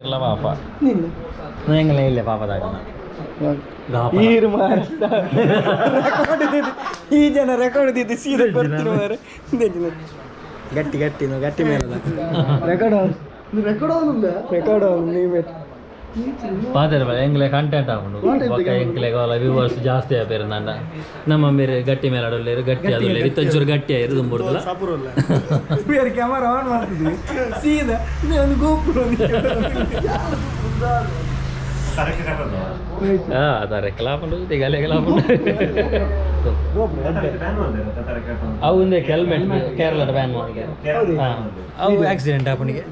ಇಲ್ಲ ಪಾಪ ಎಂಗಲ ಇಲ್ಲ ಪಾಪದಾಗ ಈ ಜನ ರೆಕಾರ್ಡ್ ಇದ್ದು ಸೀದಾ ಕೊಡ್ತೀನಿ ಮಾರ್ರೆ. ಗಟ್ಟಿ ಗಟ್ಟಿ ಗಟ್ಟಿ ಮೇಲೆ ರೆಕಾರ್ಡ್ ರೆಕಾರ್ಡ್ ರೆಕಾರ್ಡ್ ನೀವು ಪಾತೆರ ಬಲ ಎಂಗ್ಲೆ ಕಂಟೆಂಟ್ ಆಪುಂಡು ಬೊಕ್ಕ ಎಂಕ್ಲೆ ಗೋಲ ವ್ಯೂವರ್ಸ್ ಜಾಸ್ತಿ ಆಪೇರು ನನ್ನ ನಮ್ಮ ಮೇರೆ ಗಟ್ಟಿ ಮೇಲೆ ಆಡೋಲ್ಲೇರು ಗಟ್ಟಿ ಆದೋಲ್ಲೇರು ಇತ್ತೊಂಚೂರು ಗಟ್ಟಿ ಆಯಿರು ದುಂಬುಡ್ದಲ್ಲ ಬೇರೆ ಕ್ಯಾಮರಾ ಆನ್ ಮಾಡ್ತಿದ್ವಿ ಸೀದಾ ಒಂದು ಗೋಪುರ. ಹಾಂ ತರೆಕಲಾಪುಂಡು ತಿಗಲೆಗಲಾಪುಂಡು ಅವು ಒಂದೇ ಹೆಲ್ಮೆಟ್ ಕೇರಳದ ಬ್ಯಾನ್ ಮಾಡಿ. ಹಾಂ ಅವು ಆಕ್ಸಿಡೆಂಟ್ ಆಪುಣಿಗೆ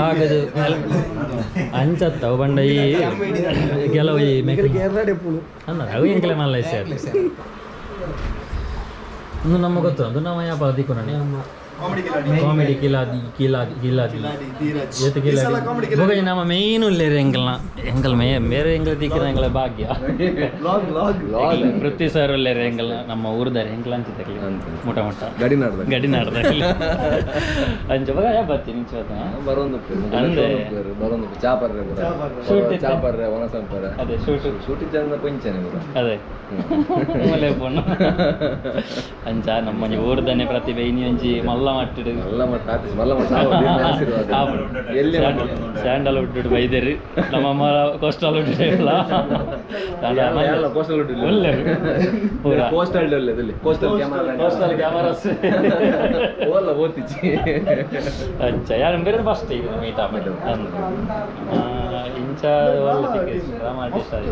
ಆಗದು ಅಂಚತ್ತ ಅವು ಬಂಡ ಈ ಕೆಲವು ಈ ಅಲ್ಲ ಅವು ಎಂಕಲೆ ಮಲ್ಲ ಒಂದು ನಮ್ಮ ಗೊತ್ತು ಅದು ನಮ್ಮ ಯಾಪ ದಿಕ್ಕು ನನಗೆ ಕಾಮಿಡಿ ಕಿಲಾದಿ ಕಿಲಾದಿ ಕಿಲಾದಿ ಏತು ಕಿಲಾಡಿ ಬೊಗ ನಮ್ಮ ಮೇನ್ ಉಲ್ಲೇರು ಎಂಕಲ್ನ ಎಂಕಲ್ ಮೇ ಬೇರೆ ಎಂಕಲ್ ದಿಕ್ಕಿನ ಎಂಕಲ ಭಾಗ್ಯ ಪೃಥ್ವಿ ಸರ್ ಉಲ್ಲೇರು ಎಂಕಲ್ನ ನಮ್ಮ ಊರ್ದಾರೆ ಎಂಕಲ್ ಅಂಚಿತ್ತಕ್ಲಿ ಮುಟ ಮುಟ್ಟ ಗಡಿನಾಡ್ದ ಗಡಿನಾಡ್ದ ಅಂಚ ಬೊಗ ಯಾ ಬರ್ತೀನಿ ಬರೋಂದು ಅಂದೆ ಬರೋಂದು ಚಾಪರ್ರೆ ಚಾಪರ್ರೆ ವನಸಂಪರ ಅದೇ ಶೂಟ್ ಶೂಟ್ ಜನ ಪಂಚನೆ ಅದೇ ಮೂಲೆ ಪೊಣ್ಣು ಅಂಚ ನಮ್ಮ ಊರ್ದನೆ ಪ್ರತಿಭೆ ಇನಿ ಒಂಜಿ ಮಲ್ಲ ಮಟ್ಟಿಡು ಮಲ್ಲ ಮಟ್ಟ ಆತಿಸ್ ಮಲ್ಲ ಮಟ್ಟ ಆಶೀರ್ವಾದ ಎಲ್ಲಿ ಸ್ಯಾಂಡಲ್ ವುಡ್ ಬೈದೇರಿ ನಮ್ಮಮ್ಮ ಕೋಸ್ಟಲ್ ವುಡ್ ಇಲ್ಲ ಎಲ್ಲ ಕೋಸ್ಟಲ್ ವುಡ್ ಇಲ್ಲ ಪೂರ ಕೋಸ್ಟಲ್ ಇಲ್ಲ ಇಲ್ಲಿ ಕೋಸ್ಟಲ್ ಕ್ಯಾಮೆರಾ ಕೋಸ್ಟಲ್ ಕ್ಯಾಮೆರಾಸ್ ಓಲ್ಲ ಓತಿಚಿ ಅಂಚ ಯಾರು ಬೇರೆ ಫಸ್ಟ್ ಈಗ ಮೀಟ್ ಆಪಂಡು ಇಂಚ ಒಲ್ಲ ಡ್ರಾಮಾ ಆರ್ಟಿಸ್ಟ್ ಆಗಿ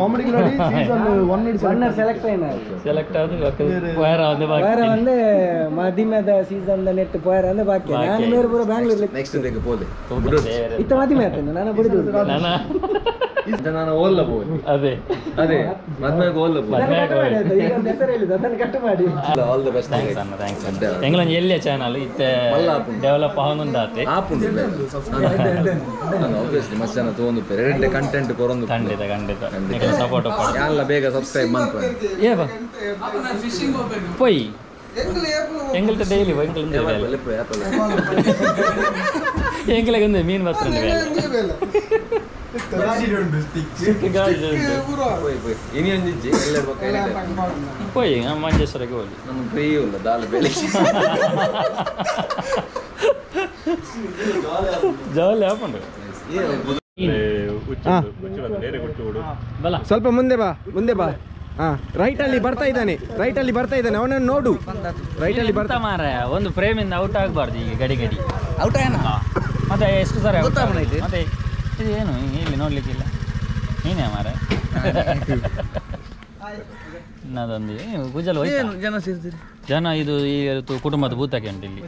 comedy Kiladi season 1 select ಆಯ್ನ select ಆದ ಪೋಯರ ಒಂದು ಬಾಕಿ ಪೋಯರ ಒಂದೇ ಮದಿಮೆದ ಸೀಸನ್ the net ಪೋಯರ ಅಂದ್ರೆ ಬಾಕಿ ನಾನು ಮೇರೆ ಪೂರ ಬ್ಯಾಂಗ್ಳೂರ್ ನೆಕ್ಸ್ಟ್ ಡೇಗೆ ಪೋದೆ ಇತ್ತ ಮದಿಮೆ ಆತನ ನಾನು ಬಿಡುದು ನಾನು ನಾನು ಓಲ್ಲ ಪೋದೆ ಅದೇ ಅದೇ ಮದ್ಮೆಗೆ ಓಲ್ಲ ಪೋದೆ ಈಗ ಒಂದು ಹೆಸರು ಹೇಳಿದ ಅದನ್ನು ಕಟ್ ಮಾಡಿ ಆಲ್ the best thanks ಅಣ್ಣ thanks ಎಂಗ್ಲೊಂದು ಎಲ್ಲಿಯ ಚಾನಲ್ ಇತ್ತೆ ಡೆವಲಪ್ ಆಗೊಂದಾತೆ ಆಪುಂಡು ಆಬ್ವಿಯಸ್ಲಿ ಮಸ್ತ್ ಜನ ತಗೊಂಡು ಎರಡೇ ಕಂಟೆಂಟ್ ಕೊರೊಂದು ಖಂಡಿತ ಖಂಡಿತ ನಿಕಲ ಸಪೋರ್ಟ್ ಯಾಲ್ಲ ಬೇಗ ಸಬ್ಸ್ಕ್ರೈಬ್ ಮಾಡ್ತಾರೆ ಏ ಬಾ ಪೊಯ್ ಎಂಗಲ್ತ ಡೈಲಿ ಎಂಗಲ್ ಎಂಗಲಿಗೆ ಒಂದು ಮೀನು ಬರ್ತಾರೆ ಪೊಯ್ ನಮ್ಮ ಮಂಜೇಶ್ವರಕ್ಕೆ ಹೋಗಿ ನಮ್ಮ ಫ್ರೀ ಇಲ್ಲ ದಾಲ್ ಬೆಳಿಗ್ಗೆ ಜಾಲಿ ಹಾಕೊಂಡು ಸ್ವಲ್ಪ ಮುಂದೆ ಬಾ ಮುಂದೆ ಬಾ. ಹಾ ರೈಟ್ ಅಲ್ಲಿ ಬರ್ತಾ ಇದ್ದಾನೆ, ರೈಟ್ ಅಲ್ಲಿ ಬರ್ತಾ ಇದ್ದಾನೆ, ಅವನನ್ನು ನೋಡು. ರೈಟ್ ಅಲ್ಲಿ ಬರ್ತಾ ಮಾರಾಯ, ಒಂದು ಫ್ರೇಮ್ ಇಂದ ಔಟ್ ಆಗಬಾರ್ದು ಈಗ ಗಡಿ ಗಡಿ ಔಟ್ ಆಯ್ನ ಮತ್ತೆ ಎಷ್ಟು ಸರ ಮತ್ತೆ ಇದು ಏನು ಇಲ್ಲಿ ನೋಡ್ಲಿಕ್ಕಿಲ್ಲ ನೀನೇ ಮಾರಾಯ. ಅದೊಂದು ಗುಜಲ್ ಹೋಯ್ತು ಜನ ಸೇರ್ತೀರಿ ಜನ ಇದು ಈ ಕುಟುಂಬದ ಭೂತಕ್ಕೆ ಉಂಟು ಇಲ್ಲಿ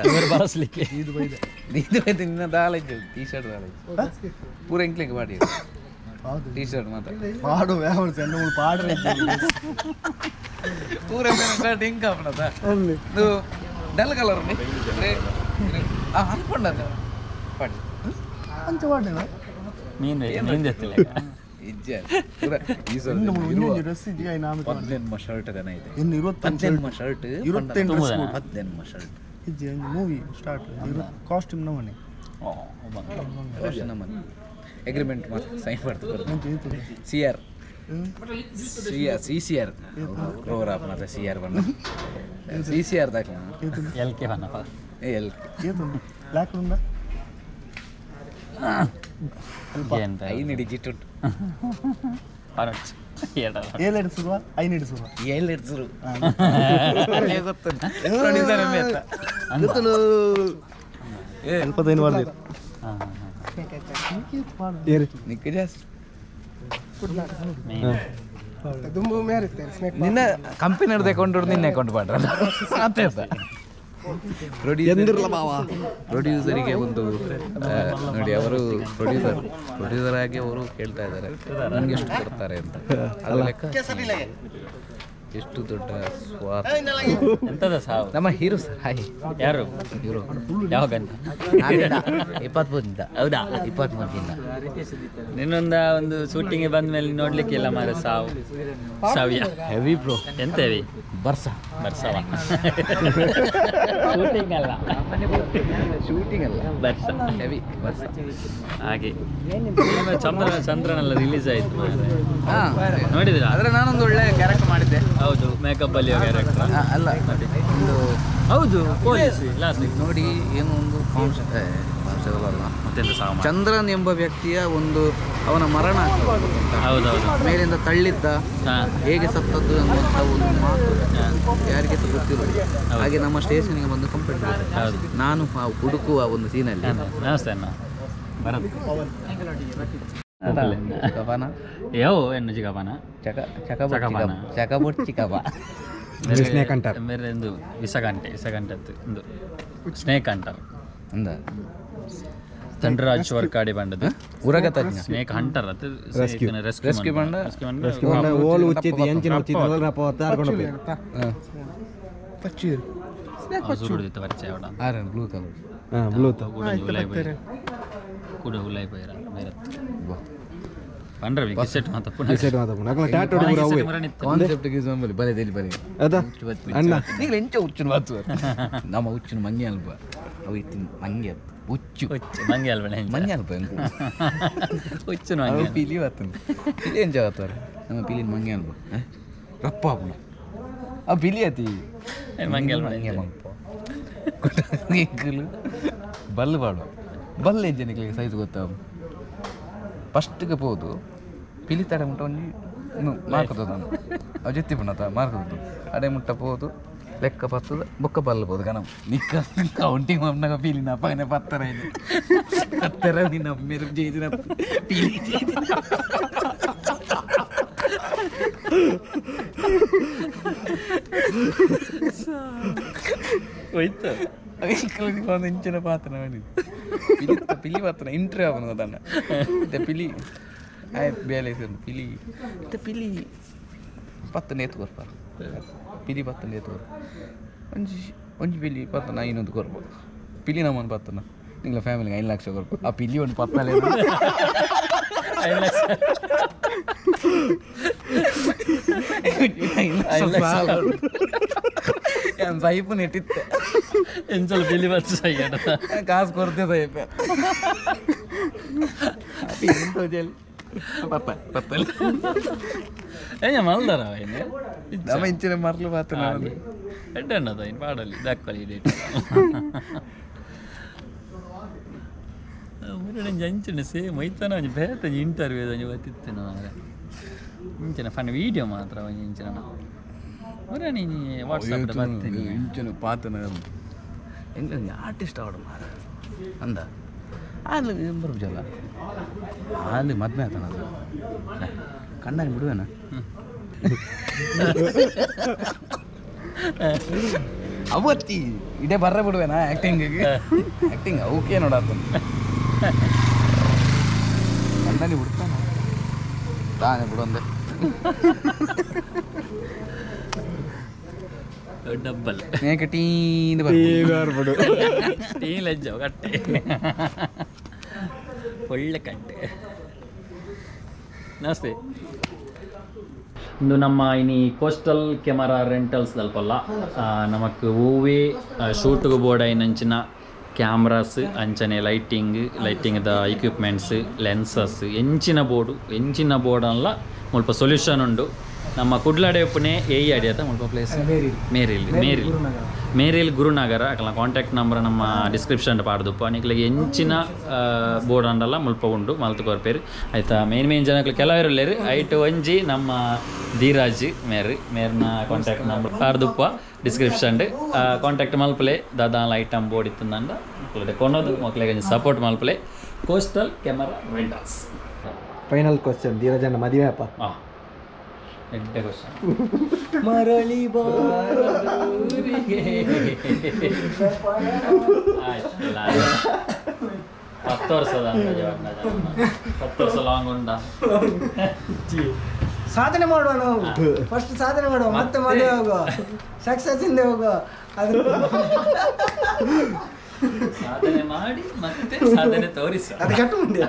ಇವರು ಬಳಸಲಿಕ್ಕೆ ಇದು ಬೈದು ನಿನ್ನ ದಾಲ ಇದ್ದು ಟೀ ಶರ್ಟ್ ದಾಲ ಇದ್ದು ಪೂರ ಎಂಕ್ಲಿಂಗ್ ಮಾಡಿ ಟೀ ಶರ್ಟ್ ಮಾತ್ರ ಪಾಡು ವ್ಯಾವ ಪಾಡ್ರೆ ಪೂರ ಶರ್ಟ್ ಇಂಕ್ ಆಪಣದ ಇದು ಡಲ್ ಕಲರ್ ಉಂಟು ಅನ್ಕೊಂಡ ಪಾಡಿ ಅಂಚ ಪಾಡಿನ ಮೀನು ಮೀನು ಎತ್ತಿಲ್ಲ ಶರ್ಟ್ ಮೂವಿ ಸ್ಟಾರ್ಟ್ ಕಾಸ್ಟ್ಯೂಮ್ ನಮನೆ ಅಗ್ರಿಮೆಂಟ್ ಸೈನ್ ಮಾಡ್ತಾರೆ C R C R C C R crore ಆಪನದ C R ಬಣ್ಣ ಸಿ ಸಿ ಆರ್ ದಾಖಲ ಎಲ್ ಕೆ ಬಣ್ಣಪ್ಪ ಎಲ್ ಬ್ಲ್ಯಾಕ್ ಉಂಡ ಐದು ಡಿಜಿಟ್ ಉಂಟು ಏಳು ಹಿಡಿಸುವ ಐದು ಹಿಡಿಸುವ ಏಳು ಹಿಡಿಸುರು ಎಲ್ಪತ್ತೈದು ಮಾಡ್ದಿರ ನಿಕ್ಕ ಜಾಸ್ತಿ ನಿನ್ನ ಕಂಪನಿ ಅಕೌಂಟ್ ನಿನ್ನ ಅಕೌಂಟ್ ಮಾಡ್ರ ಪ್ರೊಡ್ಯೂಸರಿಗೆ ಒಂದು ನೋಡಿ, ಅವರು ಪ್ರೊಡ್ಯೂಸರ್ ಆಗಿ ಅವರು ಕೇಳ್ತಾ ಇದ್ದಾರೆ ನನ್ಗೆ ಎಷ್ಟು ಕೊಡ್ತಾರೆ ಅಂತ. ಅದು ಲೆಕ್ಕ ಎಷ್ಟು ದೊಡ್ಡ ಸ್ವಾರ್ಥ ಎಂತದ ಸಾವು ನಮ್ಮ ಹೀರೋ ಸರ್. ಹಾಯ್. ಯಾರು ಹೀರೋ? ಯಾವಾಗ ಅಂತ? 23ರಿಂದ. ಹೌದಾ? 23ರಿಂದ. ನಿನ್ನೊಂದ ಒಂದು ಶೂಟಿಂಗ್ ಬಂದ ಮೇಲೆ ನೋಡ್ಲಿಕ್ಕಿಲ್ಲ ಮಾರ. ಸಾವು ಸಾವಿಯ ಹೆವಿ ಬ್ರೋ. ಎಂತ ಹೆವಿ? ಬರ್ಸ ಬರ್ಸವ ಶೂಟಿಂಗ್ ಅಲ್ಲ, ಶೂಟಿಂಗ್ ಅಲ್ಲ, ಬರ್ಸ ಹೆವಿ ಬರ್ಸ. ಹಾಗೆ ಚಂದ್ರ ಚಂದ್ರನೆಲ್ಲ ರಿಲೀಸ್ ಆಯ್ತು ನೋಡಿದ್ರಾ? ಆದ್ರೆ ನಾನೊಂದು ಒಳ್ಳೆ ಕ್ಯಾರೆಕ್ಟರ್ ಮಾಡಿದ್ದೆ. ಹೌದು, ಮೇಕಪ್ ಅಲ್ಲಿ ಕ್ಯಾರೆಕ್ಟರ್ ಅಲ್ಲ ಒಂದು. ಹೌದು, ಪೊಲೀಸ್ ಲಾಸ್ಟ್ ನೋಡಿ ಏನೋ ಒಂದು ಕಾನ್ಸ್ಟೇಬಲ್ ಅಲ್ಲ, ಚಂದ್ರನ್ ಎಂಬ ವ್ಯಕ್ತಿಯ ಒಂದು ಅವನ ಮರಣ, ಹೌದೌದು, ಮೇಲಿಂದ ತಳ್ಳಿದ್ದ, ಹೇಗೆ ಸತ್ತದ್ದು ಅನ್ನುವಂಥ ಒಂದು ಮಾತು ಯಾರಿಗೆ ಗೊತ್ತಿರೋದು. ಹಾಗೆ ನಮ್ಮ ಸ್ಟೇಷನ್ಗೆ ಬಂದು ಕಂಪ್ಲೇಂಟ್ ಕೊಡ್ತಾರೆ. ನಾನು ಆ ಹುಡುಕುವ ಒಂದು ಸೀನಲ್ಲಿ. ನಮಸ್ತೆ ಅಣ್ಣ. ಯಾವ ಏನು ಚಿಕ್ಕಪ್ಪನ ಸ್ನೇಕ್ ಅಂಟಾರ್ ಬೇರೆ ಒಂದು ವಿಸಗಂಟೆ, ವಿಸಗಂಟೆ ಒಂದು ಸ್ನೇಕ್ ಅಂಟಾರ್ ಅಂದ ಧನರಾಜ್ ವರ್ಕಾಡಿ ಬಂಡದು ಉರಗತಜ್ಞ ಸ್ನೇಕ್ ಹಂಟರ್ ಅದು ರೆಸ್ಕ್ಯೂ ಬಂಡ ಓಲ್ ಉಚ್ಚಿತ್ತು ಎಂಚಿನ ಉಚ್ಚಿತ್ತು ರಪ್ಪ ತಾರ್ಕೊಂಡು ಸುರುಡಿತ್ತು ಪರಿಚಯ ಅವಡ ಆರನ್ ಬ್ಲೂ ಕಲರ್. ಹಾಂ ಬ್ಲೂ ಕೂಡ ಹುಲಾಯಿ ಪೈರ ಬೇರೆ ಪಂಡ್ರ ಕಿಸೆಟ್ ಮಾತ ಪುನಃ ಕಿಸೆಟ್ ಮಾತ ಪುನಃ ಅಕಲ ಟ್ಯಾಟೋ ಪೂರ ಅವೇ ಕಾನ್ಸೆಪ್ಟ್ ಗಿಸ್ ಮಂಬಲಿ ಬಲೆ ದೇಲಿ ಬಲೆ ಅದ ಅಣ್ಣ ನೀಗಳು ಎಂಚ ಉಚ್ಚುನ ಬಾತು ನಮ್ಮ ಉಚ್ಚುನ ಮಂಗೆ ಅಲ್ಪ ಅವು ಇತ್ತಿನ ಮಂಗೆ ಉಚ್ಚು ಉಚ್ಚು ಮಂಗೆ ಅಲ್ಪ ಮಂಗೆ ಅಲ್ಪ ಎಂಕು ಉಚ್ಚುನ ಮಂಗೆ ಪಿಲಿ ಬಾತು ಪಿಲಿ ಎಂಚ ಬಾತಾರೆ ನಮ್ಮ ಪಿಲಿನ ಮಂಗೆ ಅಲ್ಪ ರಪ್ಪ ಪುನಃ ಆ ಪಿಲಿ ಅತಿ ಮಂಗೆ ಅಲ್ಪ ಮಂಗೆ ಮಂಪ ಎಂಕಲು ಬಲ್ಲು ಬಾಡು ಬಲ್ಲು ಎಂಜನಿಗೆ ಸೈಜ್ ಗೊತ್ತಾವು ಫಸ್ಟ್ಗೆ ಪೋದು ಪಿಲಿ ತಡೆ ಮುಟ್ಟ ಒಂಜಿ ಮಾರ್ಕದ ಅವು ಜೊತೆ ಪುಣತ ಮಾರ್ಕದ ಅಡೆ ಮುಟ್ಟ ಪೋದು ಲೆಕ್ಕ ಪತ್ತದ ಬೊಕ್ಕ ಬಲ್ಲು ಪೋದು ಕಣ ನಿಕ್ಕ ಕೌಂಟಿಂಗ್ ಮಮ್ಮನಾಗ ಪಿಲಿನ ಅಪ್ಪಗನೆ ಪತ್ತರ ಪತ್ತರ ನಿನ್ನ ಮೇರು ಜೇದಿನ ಪಿಲಿ ಜೇದಿನ ಹೋಯ್ತು ಒಂದು ಇಂಚಿನ ಪಾತ್ರ ಪಿಲಿ ಪಿಲಿ ಪಾತ್ರ ಇಂಟ್ರಿ ಆವನು ತನ್ನ ಪಿಲಿ ಆಯ್ ಬೇಲೆ ಪಿಲಿ ಪಿಲಿ ಪತ್ತು ನೇತು ಕೊರ್ಪಾರ ಪಿಲಿ ಪತ್ತು ನೇತು ಕೊರ್ಪ ಒಂಜಿ ಒಂಜಿ ಪಿಲಿ ಪತ್ತನ ಇನ್ನೊಂದು ಕೊರ್ಪ ಪಿಲಿ ನಮ್ಮನ್ನು ಪತ್ತನ ನಿಂಗಳ ಫ್ಯಾಮಿಲಿಗೆ 5 ಲಕ್ಷ ಕೊರ್ಪ ಆ ಪಿಲಿ ಒಂದು ಪತ್ತಲೇ 5 ಲಕ್ಷ ಸೈಪು ನೆಟ್ಟಿತ್ತೆ ಎಂಚಲ ಪಿಲಿ ಬಚ್ಚ ಸೈಯಡ ಕಾಸು ಕೊರ್ತೆ ಸೈಪ ಪಪ್ಪ ಪತ್ತಲ್ ಏ ಮಲ್ದಾರ ನಮ್ಮ ಇಂಚಿನ ಮರ್ಲು ಪಾತ್ರ ಎಡ್ಡಣ್ಣದ ಇನ್ನು ಪಾಡಲಿ ದಾಖಲಿ ಡೇಟ್ ಮುರಡಂಜಿ ಅಂಚಿನ ಸೇಮ್ ಐತನ ಒಂಜಿ ಬೇತೆ ಇಂಟರ್ವ್ಯೂ ಒಂಜಿ ಬತ್ತಿತ್ತು ಮಾರ್ರೆ ಇಂಚಿನ ಫನ್ ವೀಡಿಯೋ ಮಾತ್ರ ಒಂಜಿ ಇಂಚಿನ ಮುರಣಿ ವಾಟ್ಸಪ್ ಬರ್ತೀನಿ ಇಂಚಿನ ಪಾತನ ಎಂಗ್ಲ ಆರ್ಟಿಸ್ಟ್ ಆವಡು ಮಾರ ಅಂದ ಅಲ್ಲಿ ಬರುಜಲ್ಲ ಅಲ್ಲಿ ಮದ್ಮೆ ಆತನ ಅದು ಕಣ್ಣಾಗಿ ಬಿಡುವೆನಾ ಅವತ್ತಿ ಇದೇ ಬರ್ರ ಬಿಡುವೆನಾ ಆ್ಯಕ್ಟಿಂಗಿಗೆ ಆ್ಯಕ್ಟಿಂಗ್ ಅವಕ್ಕೆ ನೋಡಾತ ಕಣ್ಣಲ್ಲಿ ಬಿಡ್ತಾನ ತಾನೇ ಬಿಡೊಂದೆ ಡಬ್ಬಲ್ ಮೇಕೆ ಟೀನ್ ಬರ್ಬಿಡು ಟೀ ಲಜ್ಜ ಕಟ್ಟೆ ಒಳ್ಳೆ ಕಟ್ಟೆ. ನಮಸ್ತೆ. ಇಂದು ನಮ್ಮ ಇನಿ ಕೋಸ್ಟಲ್ ಕ್ಯಾಮರಾ ರೆಂಟಲ್ಸ್ ದಲ್ಪಲ್ಲ ನಮಕ್ ಹೂವೇ ಶೂಟ್ಗೆ ಬೋರ್ಡ್ ಐನಂಚಿನ ಕ್ಯಾಮ್ರಾಸ್ ಅಂಚನೆ ಲೈಟಿಂಗ್ ಲೈಟಿಂಗ್ದ ಎಕ್ವಿಪ್ಮೆಂಟ್ಸ್ ಲೆನ್ಸಸ್ ಎಂಚಿನ ಬೋರ್ಡು ಎಂಚಿನ ಬೋರ್ಡ್ ಅಲ್ಲ ಮುಲ್ಪ ಸೊಲ್ಯೂಷನ್ ಉಂಡು. ನಮ್ಮ ಕುಡ್ಲಾಡೆ ಉಪ್ಪುನೆ ಏಯಿ ಅಡಿ ಆತ ಮುಲ್ಪ ಪ್ಲೇಸ್ ಮೇರಿಲ್ ಮೇರಿಲ್ ಮೇರಿಲ್ ಗುರುನಗರ ಅಕಲ ಕಾಂಟ್ಯಾಕ್ಟ್ ನಂಬರ್ ನಮ್ಮ ಡಿಸ್ಕ್ರಿಪ್ಷನ್ ಪಾಡ್ದುಪ್ಪ ನಿಕ್ಲಿಗೆ ಎಂಚಿನ ಬೋರ್ಡ್ ಅಂಡಲ್ಲ ಮುಲ್ಪ ಉಂಡು ಮಲ್ತು ಕೊರ್ಪೇರು ಆಯ್ತಾ. ಮೇನ್ ಮೇನ್ ಜನಕ್ಲು ಕೆಲವರು ಲೇರು ಐಟು ಒಂಜಿ ನಮ್ಮ ಧೀರಾಜ್ ಮೇರ್ ಮೇರ್ನ ಕಾಂಟ್ಯಾಕ್ಟ್ ನಂಬರ್ ಪಾಡ್ದುಪ್ಪ ಡಿಸ್ಕ್ರಿಪ್ಷನ್ ಕಾಂಟ್ಯಾಕ್ಟ್ ಮಲ್ಪಲೆ ದಾದಾ ಐಟಮ್ ಬೋರ್ಡ್ ಇತ್ತಂದ ಮಕ್ಕಳ ಕೊನೋದು ಮಕ್ಕಳಿಗೆ ಸಪೋರ್ಟ್ ಮಲ್ಪಲೆ. Coastal camera rentals. Final question, ಧೀರಾಜನ ಮದುವೆ ಅಪ್ಪ? ಹಾಂ, ಎಡ್ಡೆ ಕ್ವಶನ್. ಮರಳಿ ಬಾರದೂರಿಗೆ 10 ವರ್ಷದ ಅಂದಾಜು 10 ವರ್ಷ ಲಾಂಗ್ ಉಂಡ. ಸಾಧನೆ ಮಾಡುವ ನಾವು. ಫಸ್ಟ್ ಸಾಧನೆ ಮಾಡುವ, ಮತ್ತೆ ಮದುವೆ ಹೋಗುವ, ಸಕ್ಸಸ್ ಹಿಂದೆ ಹೋಗುವ. ಅದು ಸಾಧನೆ ಮಾಡಿ ಮತ್ತೆ ಸಾಧನೆ ತೋರಿಸ. ಅದು ಕಟ್ಟು ಮುಂದೆ.